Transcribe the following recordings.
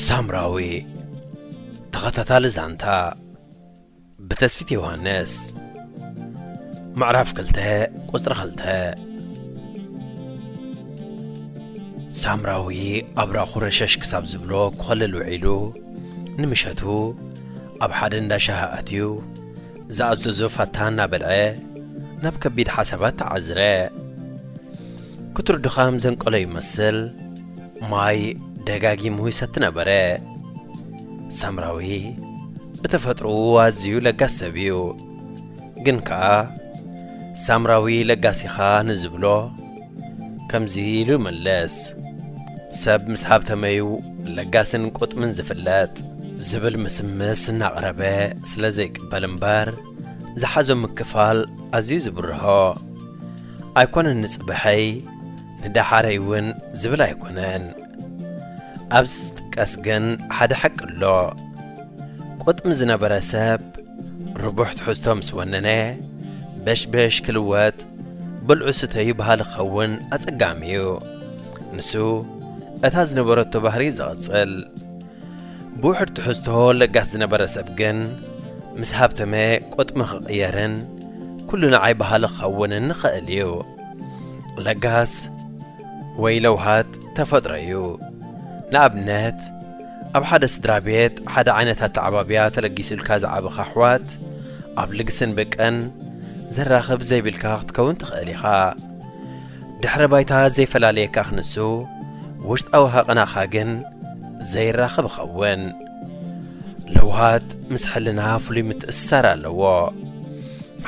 ሳምራዊ፣ ተኸታታሊ ዛንታ፣ ብተስፊት ዮሃንስ። ምዕራፍ ክልተ፣ ቁጽሪ ክልተ። ሳምራዊ ኣብራኹ ረሸሽ ክሳብ ዝብሎ ክኸልል ውዒሉ፣ ንምሸቱ ኣብ ሓደ እንዳ ሻሂ ኣትዩ፣ ዝኣዘዞ ፋታ እናበልዐ ናብ ከቢድ ሓሳባት ተዓዝረ። ክትሩ ድኻም ዘንቀሎ ይመስል፣ ማይ ደጋጊሙ ይሰቲ ነበረ። ሳምራዊ ብተፈጥሮኡ ኣዝዩ ለጋስ ሰብ እዩ። ግን ከኣ ሳምራዊ ለጋስ ኢኻ ንዝብሎ ከምዚ ኢሉ ይምልስ። ሰብ ምስ ሃብተመዩ ለጋስን ቁጥምን ዝፍለጥ ዝብል ምስምስ እናቕረበ ስለ ዘይቅበል እምበር፣ ዝሓዞ ምክፋል ኣዝዩ ዝብርሆ። ኣይኮነን ንጽባሐይ ንደሓረይ እውን ዝብል ኣይኮነን። ኣብዚ ዝጥቀስ ግን ሓደ ሓቂ ኣሎ። ቁጥሚ ዝነበረ ሰብ ርቡሕ ትሕዝቶ ምስ ወነነ፣ በሽበሽ ክልወጥ፣ ብልዑ ስተዩ በሃሊ ክኸውን ኣጸጋሚ እዩ። ንሱ እታ ዝነበረቶ ባህሪ ዘቐጽል። ብውሑድ ትሕዝቶ ለጋስ ዝነበረ ሰብ ግን ምስ ሃብተመ ቁጥሚ ክቕየርን ኩሉ ንዓይ በሃሊ ክኸውንን ይኽእል እዩ። ለጋስ ወይ ለውሃት ተፈጥሮ እዩ። ንኣብነት፣ ኣብ ሓደ ስድራ ቤት ሓደ ዓይነት ኣተዓባብያ ተለጊሱልካ ዝዓበኻ ኣሕዋት፣ ኣብ ልግስን ብቅዕን ዘራኽብ ዘይብልካ ክትከውን ትኽእል ኢኻ። ድሕረ ባይታ ዘይፈላለየካ ክንሱ፣ ውሽጣዊ ሃቐናኻ ግን ዘይራኸብ ይኸውን። ለውሃት ምስ ሕልና ፍሉይ ምትእስሳር ኣለዎ።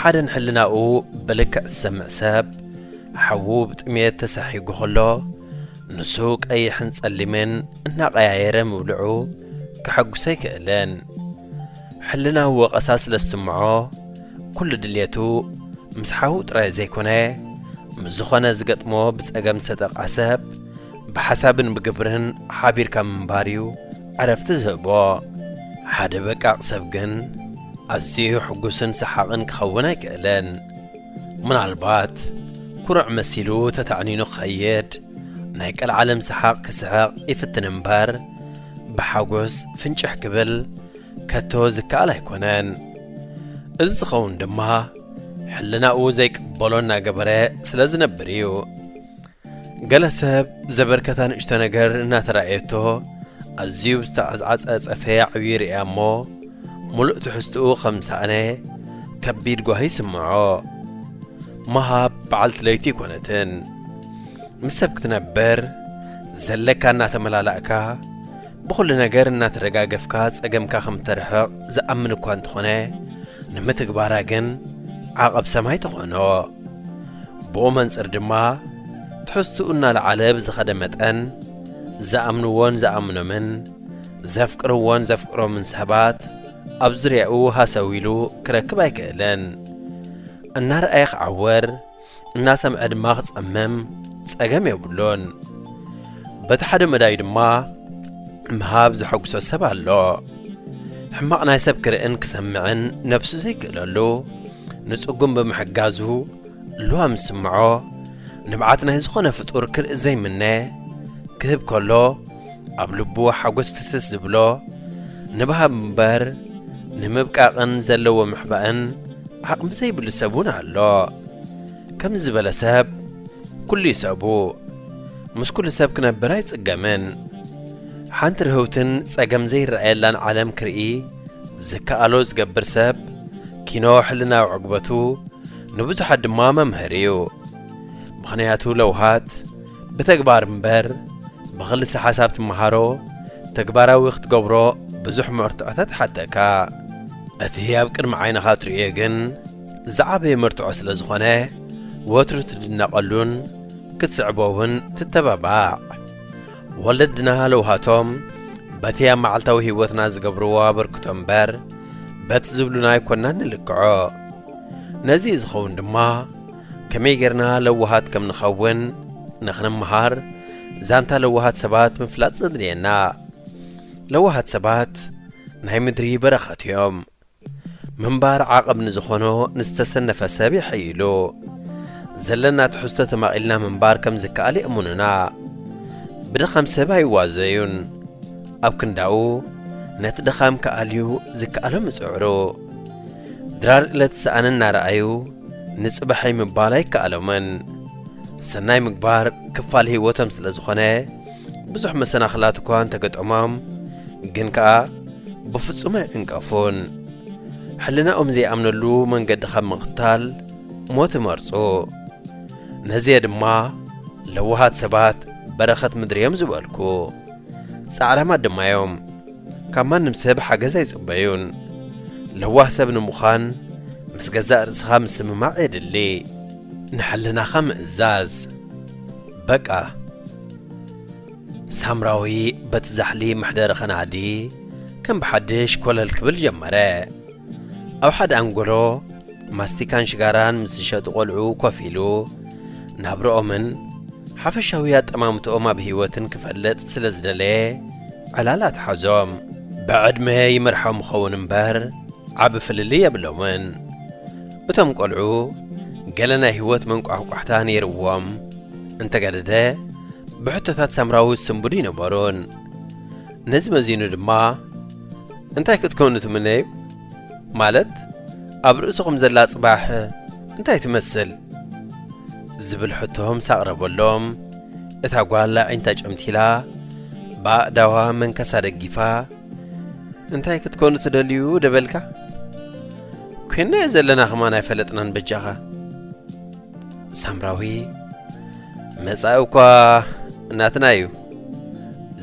ሓደ ንሕልናኡ ብልክዕ ዝሰምዕ ሰብ፣ ሓዉ ብጥሜት ተሰሒጉ ከሎ፣ ንሱ ቀይሕን ጸሊምን እናቐያየረ ምብልዑ ከሐጉሶ ኣይክእልን። ሕልናዊ ወቐሳ ስለ ዝስምዖ፣ ኩሉ ድልየቱ ምስ ሓዉ ጥራይ ዘይኮነ፣ ምስ ዝኾነ ዝገጥሞ ብጸገም ዝተጠቕዐ ሰብ ብሓሳብን ብግብርን ሓቢርካ ምንባር እዩ ዕረፍቲ ዝህቦ። ሓደ በቃቕ ሰብ ግን ኣዝዩ ሕጉስን ሰሓቕን ክኸውን ኣይክእልን። ምናልባት ኩሩዕ መሲሉ ተታዕኒኑ ክኸይድ፣ ናይ ቀልዓለም ሰሓቕ ክስሕቕ ይፍትን እምበር፣ ብሓጎስ ፍንጭሕ ክብል ከቶ ዝከኣል ኣይኮነን። እዚ ዝኸውን ድማ ሕልናኡ ዘይቅበሎ እናገበረ ስለ ዝነብር እዩ። ገለ ሰብ ዘበርከታ ንእሽቶ ነገር እናተራእየቶ፣ ኣዝዩ ብዝተዓዝዓጸ ጸፈ ዓብዩ ይርእያ እሞ፣ ሙሉእ ትሕዝትኡ ከም ዝሰኣነ ከቢድ ጓሂ ይስምዖ። ምሃብ በዓልቲ ለይቲ ኣይኮነትን። ምስ ሰብ ክትነብር፣ ዘለካ እናተመላላእካ፣ ብኹሉ ነገር እናተደጋገፍካ ጸገምካ ከም ተርሕቕ ዝኣምን እኳ እንተኾነ፣ ንምትግባራ ግን ዓቐብ ሰማይ ትኾኖ። ብኡ መንጽር ድማ፣ ትሕዝትኡ እናለዓለ ብዝኸደ መጠን፣ ዝኣምንዎን ዝኣምኖምን፣ ዘፍቅርዎን ዘፍቅሮምን ሰባት ኣብ ዙርያኡ ሃሰው ኢሉ ክረክብ ኣይክእልን። እናረኣየ ክዓወር፣ እናሰምዐ ድማ ክጸምም ጸገም የብሉን። በቲ ሓደ መዳዩ ድማ ምሃብ ዘሐጉሶ ሰብ ኣሎ። ሕማቕ ናይ ሰብ ክርእን ክሰምዕን ነብሱ ዘይክእለሉ፣ ንጽጉም ብምሕጋዙ ልዋም ዝስምዖ፣ ንብዓት ናይ ዝኾነ ፍጡር ክርኢ ዘይምነ፣ ክህብ ከሎ ኣብ ልቡ ሓጎስ ፍስስ ዝብሎ፣ ንብሃብ እምበር ንምብቃቕን ዘለዎ ምሕባእን ዓቕሚ ዘይብሉ ሰብ እውን ኣሎ። ከምዚ ዝበለ ሰብ ኩሉ ይሰቡ። ምስ ኩሉ ሰብ ክነብር ኣይጽገምን። ሓንቲ ርህውትን ጸገም ዘይረኣየላን ዓለም ክርኢ ዝከኣሎ ዝገብር ሰብ ኪኖ ሕልናዊ ዕግበቱ ንብዙሓት ድማ መምህር እዩ። ምኽንያቱ ለውሃት ብተግባር እምበር ብኽልሰ ሓሳብ ትመሃሮ፣ ተግባራዊ ክትገብሮ ብዙሕ መርትዖታት ሓተካ። እቲ ኣብ ቅድሚ ዓይንኻ ትርእዮ ግን ዝዓበየ መርትዖ ስለ ዝኾነ፣ ወትሩ ትድነቐሉን ክትስዕቦ እውን ትተባባዕ። ወለድና ለውሃቶም በቲ ኣብ መዓልታዊ ህይወትና ዝገብርዎ ኣበርክቶ እምበር፣ በቲ ዝብሉና ኣይኮንናን ንልክዖ። ነዚ ዝኸውን ድማ፣ ከመይ ጌርና ለዋሃት ከም ንኸውን ንኽንምሃር፣ ዛንታ ለዋሃት ሰባት ምፍላጥ ዘድልየና። ለዋሃት ሰባት ናይ ምድሪ በረኸት እዮም። ምንባር ዓቐብ ንዝኾኖ ንዝተሰነፈ ሰብ የሐይሉ። ዘለና ትሕዝቶ ተማቒልና ምንባር ከም ዝከኣል የእምኑና። ብድኻም ሰብ ኣይዋዘዩን። ኣብ ክንዳኡ፣ ነቲ ድኻም ከኣልዩ ዝከኣሎም ይጽዕሩ። ድራር ለትሰኣን እናረኣዩ፣ ንጽባሐይ ምባል ኣይከኣሎምን። ሰናይ ምግባር ክፋል ህይወቶም ስለ ዝኾነ፣ ብዙሕ መሰናኽላት እኳ እንተገጠሞም፣ ግን ከኣ ብፍጹም ኣይዕንቀፉን። ሕልናኦም ዘይኣምነሉ መንገዲ ካብ ምኽታል ሞት ይመርጹ። ነዚየ ድማ ለዋሃት ሰባት በረኸት ምድሪ እዮም ዝበልኩ። ጻዕራማት ድማ እዮም። ካብ ማንም ሰብ ሓገዝ ኣይጽበዩን። ለዋህ ሰብ ንምዃን ምስ ገዛእ ርእስኻ ምስምማዕ የድሊ። ንሕልናኻ ምእዛዝ። በቃ። ሳምራዊ በቲ ዛሕሊ መሕደሪ ከናዲ ከም ብሓድሽ ኮለል ክብል ጀመረ። ኣብ ሓደ ኣንጎሎ ማስቲካን ሽጋራን ምስ ዝሸጡ ቆልዑ ኮፍ ኢሉ ናብርኦምን ሓፈሻዊ ኣጠማምትኦም ኣብ ህይወትን ክፈልጥ ስለ ዝደለየ ዕላል ኣትሓዞም። ብዕድመ ይመርሖም ኸውን እምበር ዓቢ ፍልልይ የብሎምን። እቶም ቆልዑ ገለ ናይ ህይወት መንቋሕቋሕታ ነይርዎም እንተገደደ ብሕቶታት ሳምራዊ ዝስንብዱ ይነበሩን። ነዚ መዚኑ ድማ፣ "እንታይ ክትከውኑ ትምነዩ? ማለት፣ ኣብ ርእስኹም ዘላ ጽባሕ እንታይ ትመስል?" ዝብል ሕቶ ምስ ኣቕረበሎም፣ እታ ጓል ኣዒንታ ጨምቲላ፣ ብኣእዳዋ መንከሳ ደጊፋ፣ "እንታይ ክትኮኑ ትደልዩ ደበልካ? ኮይንናዮ ዘለና ከማን ኣይፈለጥናን በጃኻ?" ሳምራዊ፣ "መጻኢ እኳ ናትና እዩ።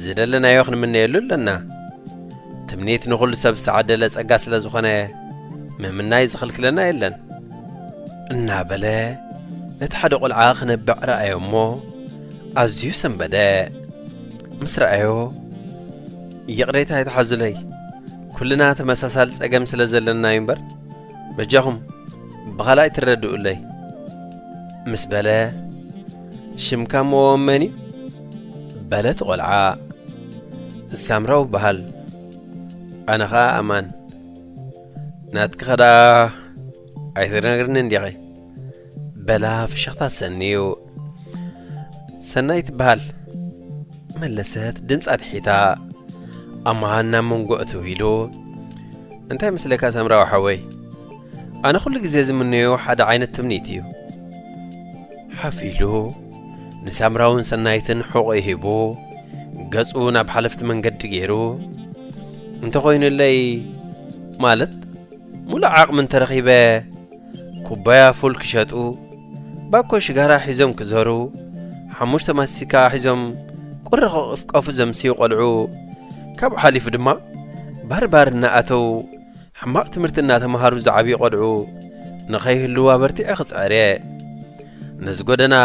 ዝደለናዮ ክንምነየሉ ኣለና። ትምኒት ንኹሉ ሰብ ዝተዓደለ ጸጋ ስለ ዝኾነ፣ ምምናይ ዝኽልክለና የለን።" እናበለ ነቲ ሓደ ቆልዓ ክነብዕ ረኣዮ እሞ፣ ኣዝዩ ሰንበደ። ምስ ረኣዮ፣ "ይቕሬታ ኣይትሓዙለይ፣ ኩልና ተመሳሳሊ ጸገም ስለ ዘለና እዩ እምበር፣ በጃኹም ብኻልእ ኣይትረድኡለይ" ምስ በለ፣ "ሽምካ እሞ መን እዩ?" በለት ቆልዓ። "ሳምራዊ እበሃል። ኣነ ኸኣ ኣማን። ናትኪ ኸ ደኣ ኣይትነግርንን ዲኺ?" በላ ፍሽኽታ ሰንዩ። "ሰናይት ትበሃል" መለሰት ድምጻ ትሒታ። ኣማን ናብ መንጎ እትው ኢሉ፣ "እንታይ መስለካ ሳምራዊ ሓወይ? ኣነ ኩሉ ግዜ ዝምነዮ ሓደ ዓይነት ትምኒት እዩ።" ሓፍ ኢሉ ንሳምራውን ሰናይትን ሕቖ ሂቡ፣ ገጹ ናብ ሓለፍቲ መንገዲ ገይሩ፣ "እንተኾይኑለይ፣ ማለት፣ ሙሉእ ዓቕሚ እንተረኺበ፣ ኩባያ ፉል ክሸጡ፣ ባኮ ሽጋራ ሒዞም ክዘሩ፣ ሓሙሽተ ማስቲካ ሒዞም ቁሪ ክቕፍቀፉ ዘምስዩ ቆልዑ፣ ካብኡ ሓሊፉ ድማ ባርባር እናኣተው ሕማቕ ትምህርቲ እናተምሃሩ ዝዓብዩ ቆልዑ ንኸይህልዉ ኣበርቲዐ ክጽዕር እየ። ነዚ ጎደና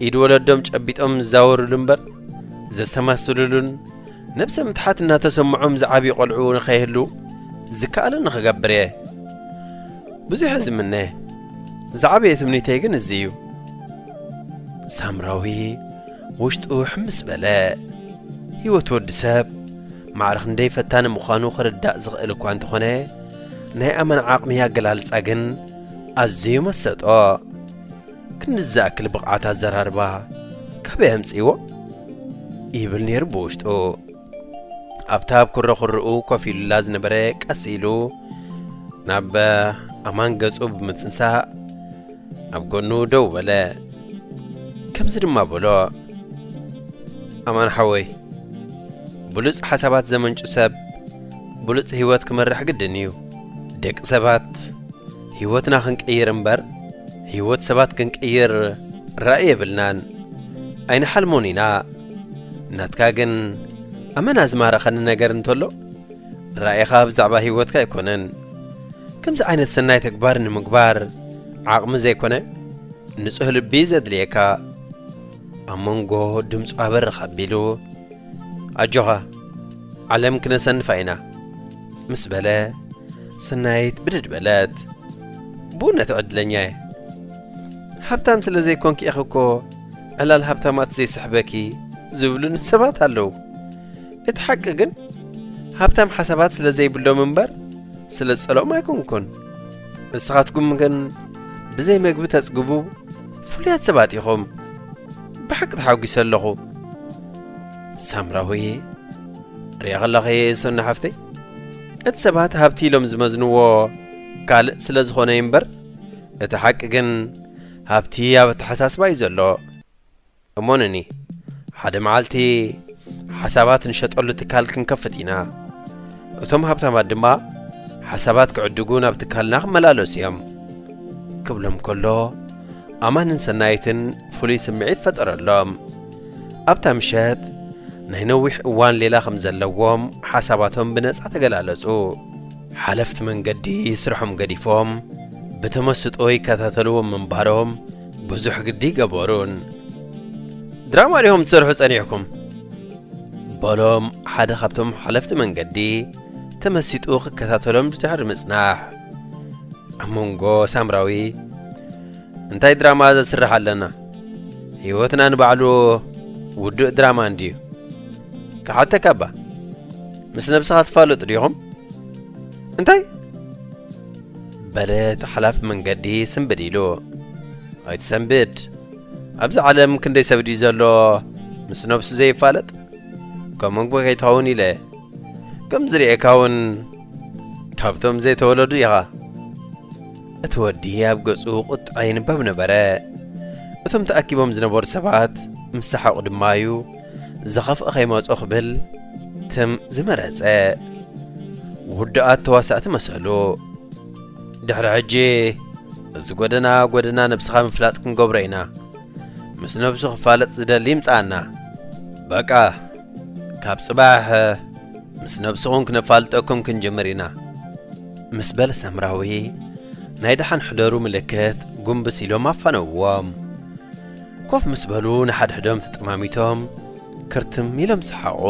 ኢድ ወለዶም ጨቢጦም ዝዛወሩሉ እምበር ዘስተማስሉሉን ነብሰ ምትሓት እናተሰምዖም ዝዓብዩ ቆልዑ ንኸይህልዉ ዝከኣለኒ ክገብር እየ። ብዙሕ እየ ዝምነ። ዝዓበየ ትምኒተይ ግን እዚ እዩ።" ሳምራዊ ውሽጡ ሕምስ በለ። ህይወት ወዲ ሰብ ማዕረ ክንደይ ፈታኒ ምዃኑ ክርዳእ ዝኽእል እኳ እንተኾነ፣ ናይ ኣማን ዓቕሚ ኣገላልጻ ግን ኣዝዩ መሰጦ። "ክንዲ ዝኣክል ብቕዓት ኣዘራርባ ካበይ ኣምጺእዎ?" ይብል ነይሩ ብውሽጡ። ኣብታ ኣብ ኩረኩርኡ ኮፍ ኢሉላ ዝነበረ ቀስ ኢሉ ናብ ኣማን ገጹ ብምትንሳእ ኣብ ጎኑ ደው በለ። ከምዚ ድማ በሎ፣ "ኣማን ሓወይ፣ ብሉጽ ሓሳባት ዘመንጩ ሰብ ብሉጽ ህይወት ክመርሕ ግድን እዩ። ደቂ ሰባት ህይወትና ክንቅይር እምበር፣ ህይወት ሰባት ክንቅይር ራእይ የብልናን። ኣይንሓልሞን ኢና። ናትካ ግን ኣመና ዝማረኸኒ ነገር እንተሎ፣ ራእይኻ ብዛዕባ ህይወትካ ኣይኮነን። ከምዚ ዓይነት ሰናይ ተግባር ንምግባር ዓቕሚ ዘይኮነ፣ ንጹህ ልቢ ዘድልየካ። ኣብ መንጎ ድምጹ ኣበርኽ ኣቢሉ፣ "ኣጆኻ፣ ዓለም ክነሰንፋ ኢና" ምስ በለ፣ ሰናይት ብድድ በለት። "ብእውነት ዕድለኛ እየ። ሃብታም ስለ ዘይኮንኪ ኢኺ እኮ ዕላል ሃብታማት ዘይስሕበኪ" ዝብሉኒ ሰባት ኣለዉ። እቲ ሓቂ ግን፣ ሃብታም ሓሳባት ስለ ዘይብሎም እምበር፣ ስለ ዝጸልኦም ኣይኮንኩን። ንስኻትኩም ግን ብዘይ መግቢ ተጽግቡ ፍሉያት ሰባት ኢኹም። ብሓቂ ተሓጒሰ ኣለኹ። ሳምራዊ፣ ሪኣ ከለኺ ሶና ሓፍተይ፣ እቲ ሰባት ሃብቲ ኢሎም ዝመዝንዎ ካልእ ስለ ዝኾነ እዩ እምበር፣ እቲ ሓቂ ግን ሃብቲ ኣብ ኣተሓሳስባ እዩ ዘሎ። እመኑኒ፣ ሓደ መዓልቲ ሓሳባት ንሸጠሉ ትካል ክንከፍት ኢና። እቶም ሃብታማት ድማ ሓሳባት ክዕድጉ ናብ ትካልና ክመላለሱ እዮም። ክብሎም ከሎ፣ ኣማንን ሰናይትን ፍሉይ ስምዒት ፈጠረሎም። ኣብታ ምሸት፣ ናይ ነዊሕ እዋን ሌላ ከም ዘለዎም ሓሳባቶም ብነጻ ተገላለጹ። ሓለፍቲ መንገዲ ስርሖም ገዲፎም ብተመስጦ ይከታተልዎም ምንባሮም ብዙሕ ግዲ ገበሩን። "ድራማ ዲኹም ትሰርሑ ጸኒሕኩም?" በሎም ሓደ ካብቶም ሓለፍቲ መንገዲ ተመሲጡ ክከታተሎም ድሕሪ ምጽናሕ። ኣብ መንጎ ሳምራዊ፣ "እንታይ ድራማ ዘስርሕ ኣለና? ህይወትና ንባዕሉ ውዱእ ድራማ እንድዩ። ክሓተካ እባ፣ ምስ ነብስኻ ትፋለጡ ዲኹም?" "እንታይ?" በለ እቲ ሓላፊ መንገዲ ስንብድ ኢሉ። "ኣይትሰንብድ። ኣብዚ ዓለም ክንደይ ሰብ ድዩ ዘሎ ምስ ነብሱ ዘይፋለጥ? ከምኡ እኮ ከይትኸውን ኢለ። ከም ዝርእየካ እውን ካብቶም ዘይተወለዱ ኢኻ።" እቲ ወዲ ኣብ ገጹ ቁጥዐ ይንበብ ነበረ። እቶም ተኣኪቦም ዝነበሩ ሰባት ምስ ሰሓቑ ድማ እዩ ዝኸፍአ ከይመጾ ክብል ትም ዝመረጸ። ውዱኣት ተዋሳእቲ መሰሉ። "ድሕሪ ሕጂ እዚ ጎደና ጎደና ነብስኻ ምፍላጥ ክንገብሮ ኢና። ምስ ነብሱ ክፋለጥ ዝደሊ ይምጽኣና። በቃ፣ ካብ ጽባሕ ምስ ነብስኹም ክነፋልጠኩም ክንጅምር ኢና" ምስ በለ ሳምራዊ፣ ናይ ደሓን ሕደሩ ምልክት ጉንብስ ኢሎም ኣፋነውዎም። ኮፍ ምስ በሉ ንሓድሕዶም ተጠማሚቶም ክርትም ኢሎም ሰሓቑ።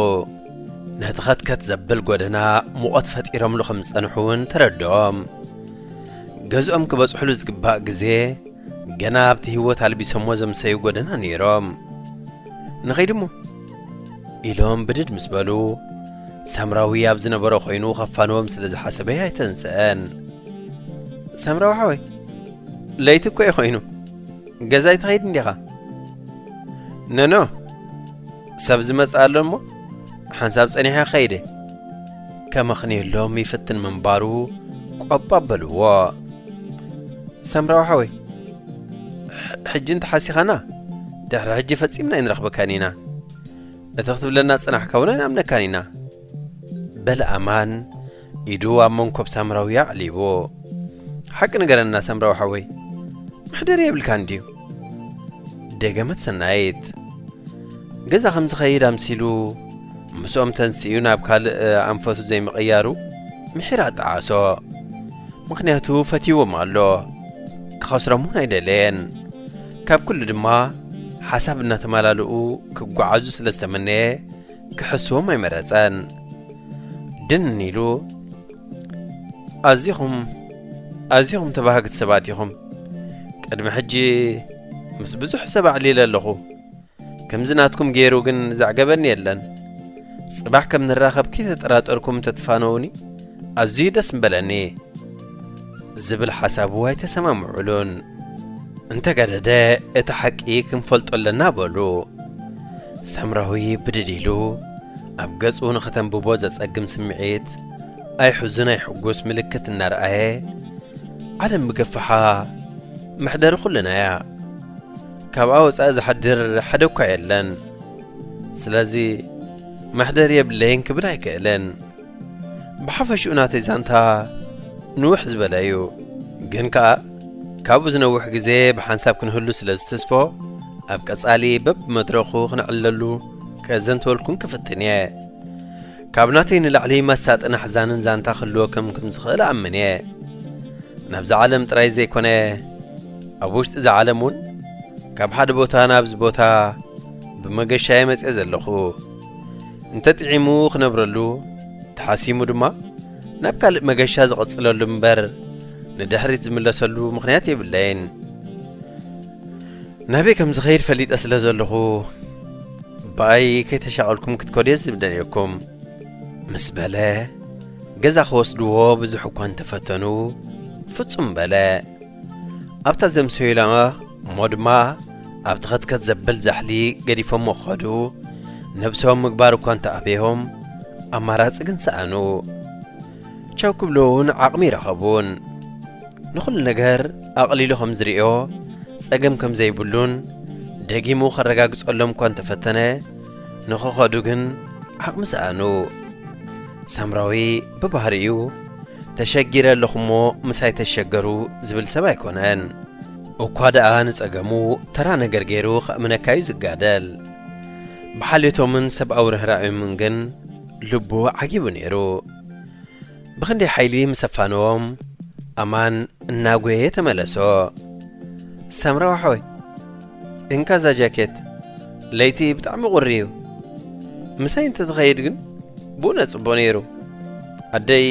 ነቲ ኸትከት ዘብል ጎደና ሙቐት ፈጢሮምሉ ከም ዝጸንሑ እውን ተረድኦም። ገዝኦም ክበጽሑሉ ዝግባእ ግዜ ገና ኣብቲ ህይወት ኣልቢሶሞ ዘምሰዩ ጎደና ነይሮም። "ንኸይድ እሞ?" ኢሎም ብድድ ምስ በሉ፣ ሳምራዊ ኣብ ዝነበሮ ኮይኑ ከፋንዎም ስለ ዝሓሰበ ኣይተንስአን። "ሳምራዊ ሓወይ፣ ለይቲ እኮ እዩ ኮይኑ፣ ገዛ ኣይትኸይድ እንዲኻ?" "ኖኖ፣ ሰብ ዝመጽእ ኣሎ እሞ ሓንሳብ ጸኒሐ ኸይደ" ከመኽንየሎም ይፍትን ምንባሩ ቆብ ኣበልዎ። "ሳምራዊ ሓወይ፣ ሕ-፣ ሕጂ እንተሓሲኻና፣ ድሕሪ ሕጂ ፈጺምና ኣይንረኽበካን ኢና። እቲ ክትብለና ዝጸናሕካ እውን ኣይንኣምነካን ኢና" በለ ኣማን፣ ኢዱ ኣብ መንኮብ ሳምራዊ ኣዕሊቡ። "ሓቂ ንገረና ሳምራዊ ሓወይ፣ መሕደሪ የብልካን ድዩ?" ደገመት ሰናይት። ገዛ ከም ዝኸይድ ኣምሲሉ፣ ምስኦም ተንሲኡ ናብ ካልእ ኣንፈቱ ዘይምቕያሩ፣ ምሒር ኣጠዓሶ። ምኽንያቱ ፈትይዎም ኣሎ። ክኸስሮም እውን ኣይደለየን። ካብ ኩሉ ድማ፣ ሓሳብ እናተመላልኡ ክጓዓዙ ስለ ዝተመነየ፣ ክሕስዎም ኣይመረጸን። ድን ኢሉ፣ "ኣዚኹም፣ ኣዚኹም ተባሃግቲ ሰባት ኢኹም። ቅድሚ ሕጂ ምስ ብዙሕ ሰብ ኣዕሊለ ኣለኹ። ከምዚ ናትኩም ገይሩ ግን ዘዕገበኒ የለን። ጽባሕ ከም ንራኸብ ከይተጠራጠርኩም እንተትፋነዉኒ ኣዝዩ ደስ ምበለኒ" ዝብል ሓሳቡ ኣይተሰማምዑሉን። እንተገደደ እቲ ሓቂ ክንፈልጦ ኣለና በሉ። ሳምራዊ ብድድ ኢሉ ኣብ ገጹ ንኸተንብቦ ዘጸግም ስምዒት ኣይሕዙን ኣይሕጉስ ምልክት እናረኣየ፣ ዓለም ብገፋሓ መሕደሪ ኩልና እያ። ካብኣ ወጻኢ ዝሓድር ሓደ እኳ የለን። ስለዚ መሕደሪ የብለይን ክብል ኣይክእልን። ብሓፈሽኡ ናተይ ዛንታ ንውሕ ዝበለ እዩ። ግን ከኣ ካብኡ ዝነውሕ ግዜ ብሓንሳብ ክንህሉ ስለ ዝትስፎ፣ ኣብ ቀጻሊ በብመድረኹ ክነዕልለሉ ከዘንተወልኩም ክፍትን እየ። ካብ ናተይ ንላዕሊ መሳጥን ኣሕዛንን ዛንታ ክህልወኩም ከም ዝኽእል ኣምን እየ። ናብዛ ዓለም ጥራይ ዘይኮነ፣ ኣብ ውሽጢ እዛ ዓለም እውን ካብ ሓደ ቦታ ናብዚ ቦታ ብመገሻ እየ መጽየ ዘለኹ። እንተ ጥዒሙ ክነብረሉ፣ ተሓሲሙ ድማ ናብ ካልእ መገሻ ዝቕጽለሉ እምበር፣ ንድሕሪት ዝምለሰሉ ምኽንያት የብለይን። ናበይ ከም ዝኸይድ ፈሊጠ ስለ ዘለኹ፣ ብኣይ ከይተሻቐልኩም ክትከዱ እየ ዝደልየኩም፣ ምስ በለ፣ ገዛ ክወስድዎ ብዙሕ እኳ እንተፈተኑ፣ ፍጹም በለ። ኣብታ ዘምሰዩላ እሞ ድማ ኣብቲ ኸትከት ዘብል ዛሕሊ ገዲፎሞ ክኸዱ፣ ነብሶም ምግባር እኳ እንተኣበዮም፣ ኣማራጺ ግን ሰኣኑ። ቻው ክብሉ እውን ዓቕሚ ኣይረኸቡን። ንኹሉ ነገር ኣቕሊሉ ከም ዝርእዮ፣ ጸገም ከም ዘይብሉን ደጊሙ ከረጋግጸሎም እኳ እንተፈተነ፣ ንኽኸዱ ግን ዓቕሚ ሰኣኑ። ሳምራዊ ብባህሪኡ፣ "ተሸጊረ ኣለኹ እሞ ምሳይ ተሸገሩ" ዝብል ሰብ ኣይኮነን። እኳ ደኣ ንጸገሙ ተራ ነገር ገይሩ ከእምነካ እዩ ዝጋደል። ብሓልዮቶምን ሰብኣዊ ርህራኤኦምን ግን ልቡ ዓጊቡ ነይሩ። ብኽንደይ ሓይሊ ምስ ኣፋነዎም፣ ኣማን እናጎየ ተመለሶ። "ሳምራዊ ሓወይ፣ እንካ እዛ ጃኬት፣ ለይቲ ብጣዕሚ ቁሪ እዩ። ምሳይ እንተትኸይድ ግን ብኡነ ጽቡቕ ነይሩ። ኣደይ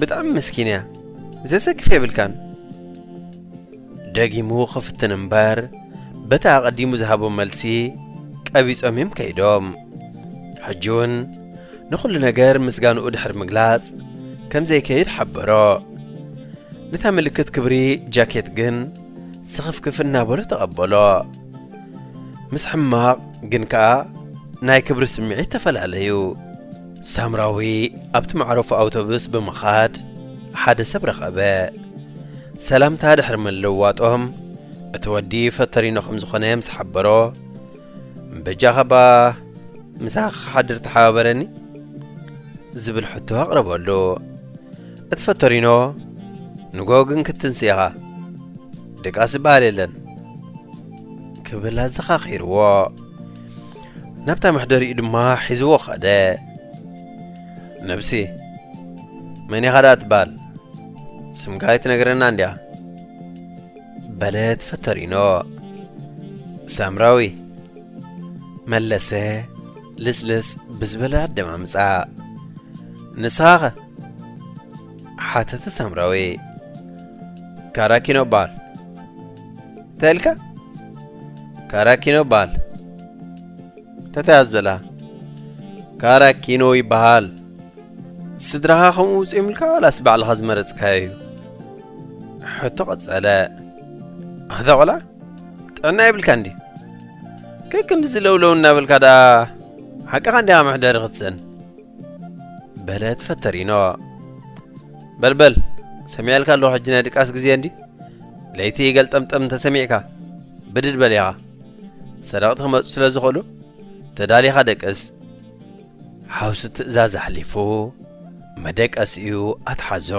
ብጣዕሚ ምስኪን እያ። ዘሰክፍ የብልካን?" ደጊሙ ክፍትን እምበር፣ በቲ ኣቐዲሙ ዝሃቦ መልሲ ቀቢጾም እዮም ከይዶም። ሕጂ እውን ንኹሉ ነገር ምስጋንኡ ድሕሪ ምግላጽ ከም ዘይከይድ ሓበሮ። ነታ ምልክት ክብሪ ጃኬት ግን ስኽፍክፍ እናበሎ ተቐበሎ። ምስ ሕማቕ ግን ከኣ ናይ ክብሪ ስምዒት ተፈላለዩ። ሳምራዊ ኣብቲ መዕረፊ ኣውቶቡስ ብምኻድ ሓደ ሰብ ረኸበ። ሰላምታ ድሕሪ ምልውዋጦም፣ እቲ ወዲ ፈተሪኖ ከም ዝኾነ ምስ ሓበሮ፣ "በጃኻ እባ ምሳኻ ክሓድር ተሓባበረኒ?" ዝብል ሕቶ ኣቕረበሉ። እቲ ፈተሪኖ፣ "ንጎ ግን ክትንስ ኢኻ፣ ድቃስ ዝበሃል የለን" ክብል ኣዘኻኺርዎ። ናብታ መሕደሪኡ ድማ ሒዝዎ ኸደ። "ነብሲ፣ መን ኢኻ ደኣ ትበሃል? ስምካ ኣይትነግረና እንዲያ?" በለት ፈተሪኖ። "ሳምራዊ" መለሰ ልስልስ ብዝበለ ኣደማምጻ። "ንስኻኸ?" ሓተተ ሳምራዊ። "ካራኪኖ እበሃል። እንታይ ኢልካ?" "ካራኪኖ እበሃል። ተታያዝ በላ። ካራኪኖ ይበሃል። ስድራኻ ከምኡ ውፅኦም ኢልካ ዋላስ ባዕልኻ ዝመረፅካዮ እዩ?" ሕቶ ቀፀለ። "ኣታ ቆልዓ፣ ጥዕና የብልካ እንዲ? ከክንዲ ዝለውለው እናበልካ ደኣ ሓቅኻ እንዲኻ መሕደሪ ክትስእን?" በለት ፈተሪኖ። "በልበል፣ ሰሚዐልካ ኣለኹ፣ ሕጂ ናይ ድቃስ ግዜ እንዲ? ለይቲ ገልጠምጠም እንተሰሚዕካ፣ ብድድ በል ኢኻ። ሰረቕቲ ክመጹ ስለ ዝኽእሉ፣ ተዳሊኻ ደቅስ።" ሓውሲ ትእዛዝ ኣሕሊፉ መደቀሲኡ ኣትሓዞ።